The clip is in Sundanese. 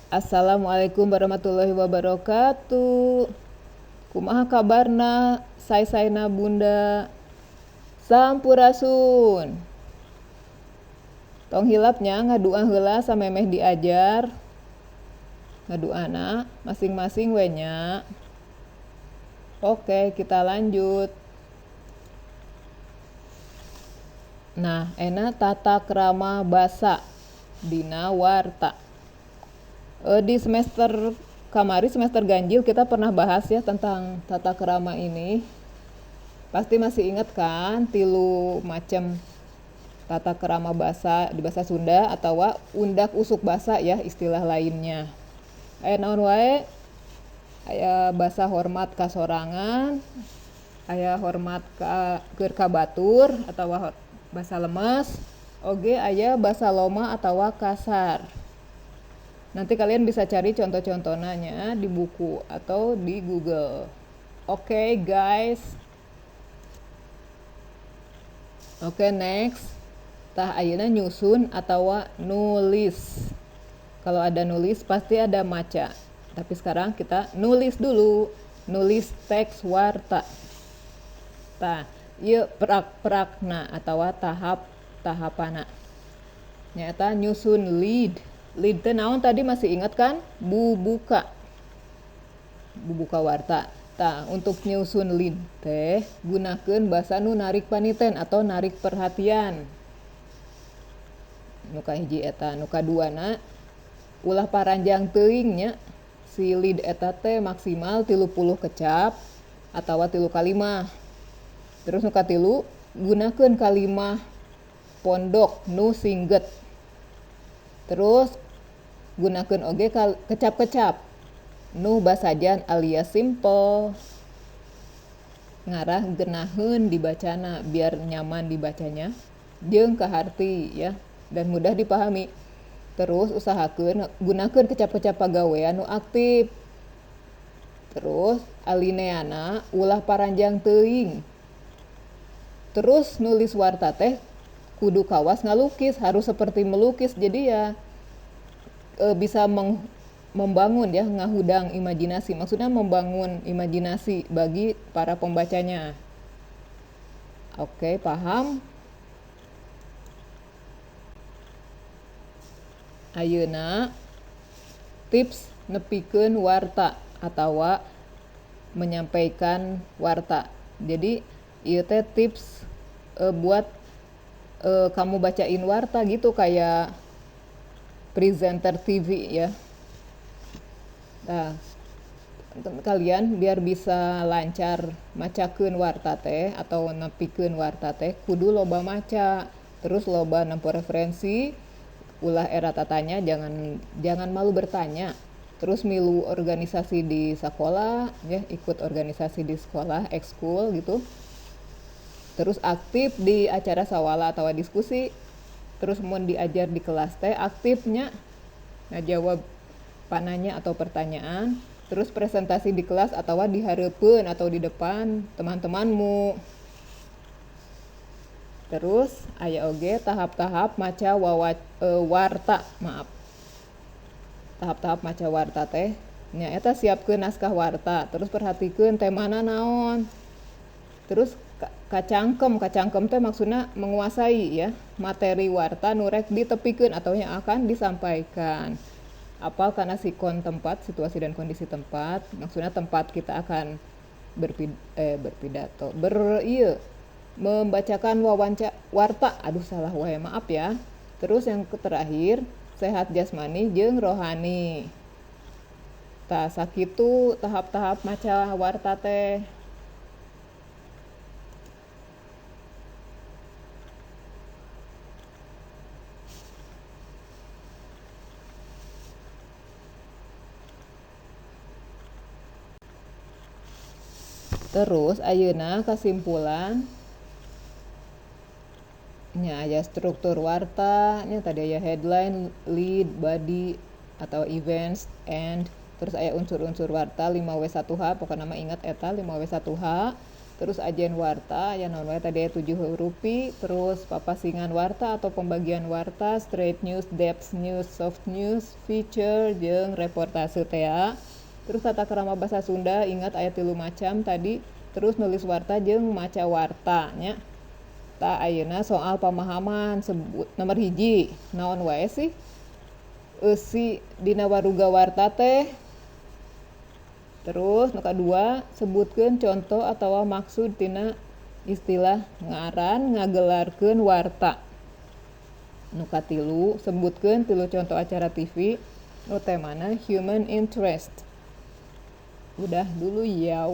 Assalamualaikum warahmatullahi wabarakatuh. Kumaha kabarna say-sayna bunda? Sampurasun. Tong hilapnya ngadua heula samemeh diajar. Ngaduana masing-masing we nya. Oke, kita lanjut. Nah, enak tata krama basa dina warta. Di semester kamari, semester ganjil, kita pernah bahas ya tentang tata krama ini. Pasti masih ingat kan tilu macam tata krama basa di bahasa Sunda atau undak usuk basa ya istilah lainnya. Aya naon wae? Aya basa hormat ka sorangan, aya hormat ka keur ka batur atau basa lemes, oge aya basa loma atau kasar. Nanti kalian bisa cari contoh-contohnya di buku atau di Google. Oke, guys. Oke, next. Tah ayeuna nyusun atau nulis. Kalau ada nulis pasti ada maca. Tapi sekarang kita nulis dulu. Nulis teks warta. Tah, ieu prak-prakna atau tahap-tahapana. Nyata nyusun lead. Lead teh naon tadi masih ingat kan? Bubuka. Bubuka warta. Tah, untuk nyusun lead teh gunakeun basa nu narik paniten atau narik perhatian. Nu kahiji eta, nu kaduana ulah paranjang teuing nya. Si lead eta teh maksimal 30 kecap atawa 3 kalimah. Terus nu katilu gunakeun kalimah pondok nu singget. Terus gunakeun oge kecap-kecap nu basajan alias simple, ngarah genaheun dibacana biar nyaman dibacanya jeung kaharti ya dan mudah dipahami. Terus usahakeun gunakeun kecap-kecap pagawean nu aktif. Terus alineana ulah paranjang teuing. Terus nulis warta teh kudu kawas ngalukis, harus seperti melukis. Jadi ya bisa membangun ya, ngahudang imajinasi, maksudnya membangun imajinasi bagi para pembacanya. Oke, paham? Ayeuna tips nepikeun warta atawa menyampaikan warta. Jadi ieu teh tips buat kamu bacain warta gitu kayak presenter TV ya. Nah, kalian biar bisa lancar macakeun warta teh atau nepikeun warta teh kudu loba maca, terus loba nempo referensi, ulah era tatanya, jangan malu bertanya. Terus milu organisasi di sekolah ya, ikut organisasi di sekolah, ekskul gitu. Terus aktif di acara sawala atau diskusi. Terus mun diajar di kelas teh aktifnya ngajawab pananya atau pertanyaan. Terus presentasi di kelas atau di hareupeun atau di depan teman-temanmu. Terus aya oge tahap-tahap maca warta, maaf. Tahap-tahap maca warta teh nyaeta siapkeun naskah warta, terus perhatikeun temana naon. Terus kacangkem teh maksudna menguasai ya materi warta nu rek ditepikeun atau yang akan disampaikan. Apal kana sikon tempat, situasi dan kondisi tempat, maksudnya tempat kita akan berpidato, membacakan wawancara warta. Aduh salah wae, maaf ya. Terus yang terakhir, sehat jasmani jeung rohani. Tah sakitu tahap-tahap maca warta teh. Terus ayeuna kesimpulan nya aya struktur warta nya, tadi aya headline, lead, body atau events, and terus aya unsur-unsur warta 5W1H, pokokna mah ingat eta 5W1H. Terus ajen warta ya naon wae tadi aya 7 rupi, terus papasingan warta atau pembagian warta, straight news, depth news, soft news, feature jeung reportase teh. Terus tata krama bahasa Sunda ingat aya 3 macam tadi, terus nulis warta jeung maca warta nya. Tah ayeuna soal pemahaman sebut nomor 1 naon wae sih eusi dina waruga warta teh. Terus nu kadua sebutkeun contoh atawa maksud tina istilah ngaran ngagelarkeun warta. Nu katilu sebutkeun 3 contoh acara TV nu temana human interest. Udah dulu ya.